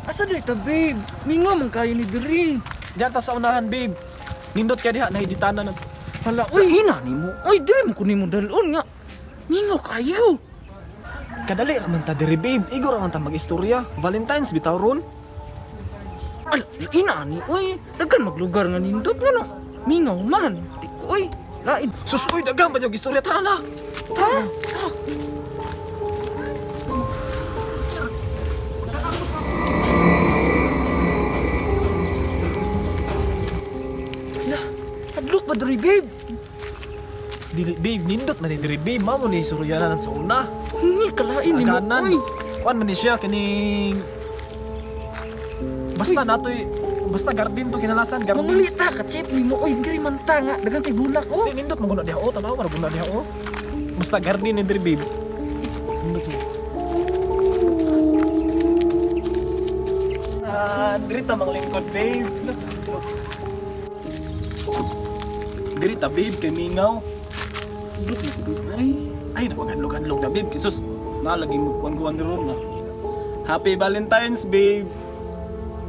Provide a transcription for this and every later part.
Asa diri ta, babe? Mingaw man kayo ni diri. Diyan ta sa unahan, babe. Nindot ka diha, nahiditanan na. Hala, uy, hina nimo. Uy, diri mo kunin mo dalon nga. Mingaw kayo. Kadali raman ta diri, babe. Igo raman ta mag-istorya. Valentine's bitaw ron. Ala, hina ni, uy. Daghan maglugar nga nindot nga no. Mingaw man. Di ko, uy. Lain. Sus, uy, daghang ba yung istorya? Tara na! Ha? Hala, hadlok ba diri, babe? Dili, babe, nindot man ni diri, babe. Mamo ni suryanan sa una. Hindi kalain ni mo, Aganan. uy. Kuan man ni siya, kining... Basta natoy... Basta garden to kinalasan, garden. Mamulita ka, chip ni mo, uy. Diri man ta nga. Daghang kay bulak, oh. Di, nindot man guna diha, oh. Tanaw, mara guna diha, oh. Basta garden ni diri, babe. Nindot mo. Ah, diri ta manglingkod, babe. Diri ta, babe, kay mingaw. Hadlok na ko, babe, uy. Ay, napaghadlok-hadlok na, babe. Jesus, nalagi mo kuan-kuan ni ron na. Happy Valentine's, babe.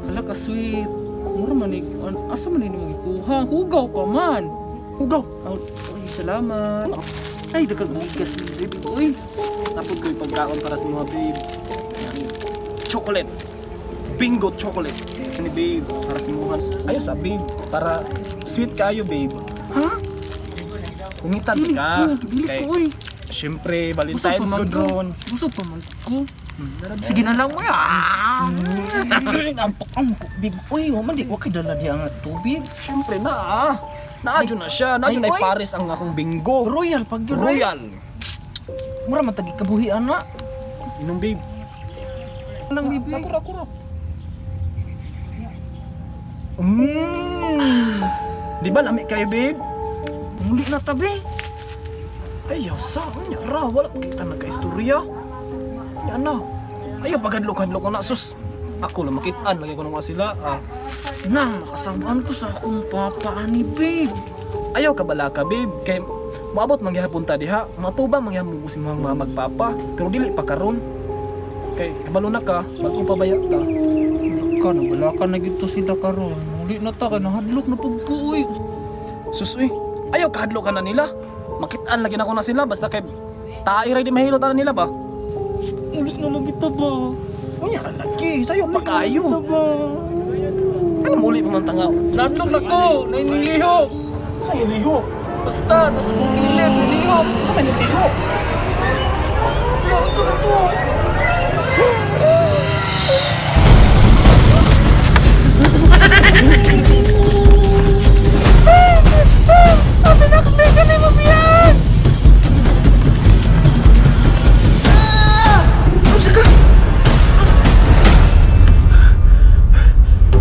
Hala ka, sweet. Mura man ni, asa man ni mo gikuha? Hugaw pa man. Hugaw. Aw, uy, salamat. Ay, daghang bigas ni babe, uy. Napod ko yung pagkaon para sa mga babe. Ayan. Chocolate. Bingo chocolate. Ani babe, para sa mga Ayaw sa babe, para sweet kayo babe. Ha? Kungitan Dili ka. ko, dili Kay, ko, uy. Siyempre, Busog pa Valentine's man good ko. ron. Busog pa man ko. Sige na lang, uy. Ah! Ampok, ampok, babe. Uy, wa man di, wa kay dala diha nga tubig. Siyempre na ah. Naadyo na siya. Naadyo Ay, na oy. Paris ang akong bingo. Royal pag yun, uy. Royal. Mura man tagi kabuhi ana. Inom babe. Lang, baby. Ako ra, ako ra. Mm. Di ba lami kayo babe? Muli na tabi. Ayaw sa, unya ra, wala pa kita nagka-istorya. Nya na. Ayaw pagadlok-hadlok ko na sus. Ako lang makitaan lagi ko nung sila. Ah. Na, makasabaan ko sa akong papa ani, babe. Ayaw ka bala ka babe kay moabot man gihapon ta diha, matubang man gihapon ko si mga mama magpapa, pero dili pa karon. Kay kabalo na ka, bag-o pa baya ta. Ka, nabala ka na gito sila karon. Muli na ta, kay nahadlok na pag ko, uy. Sus uy, ayaw kahadlok ka na nila. Makitaan lagi na ko na sila basta kay tae ra di mahilot na nila ba. Muli na lang kita ba? Unya ra lagi, sayo pa kayo. Kita ba? Ano muli pa man tangaw? Nahadlok na ko, nainilihok. Sa iliho. Basta, nasa kong kilid, nilihok. Sa may niliho. Wala, ano na to? Naunsa ka?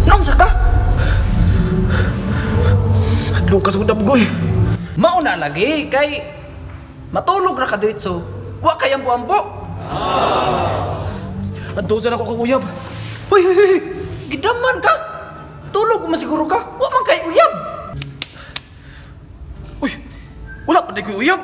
Naunsa ka? Hadlok ka sa kudabgoy. Mauna lagi kay matulog ra ka diretso. Wa kay ampo-ampo. Adto dyan ako kang uyab. Hoy, hoy, hoy. Gidaman ka. Tulog man siguro ka. Wa man kay uyab. Uy, wala pa di ko'y uyab.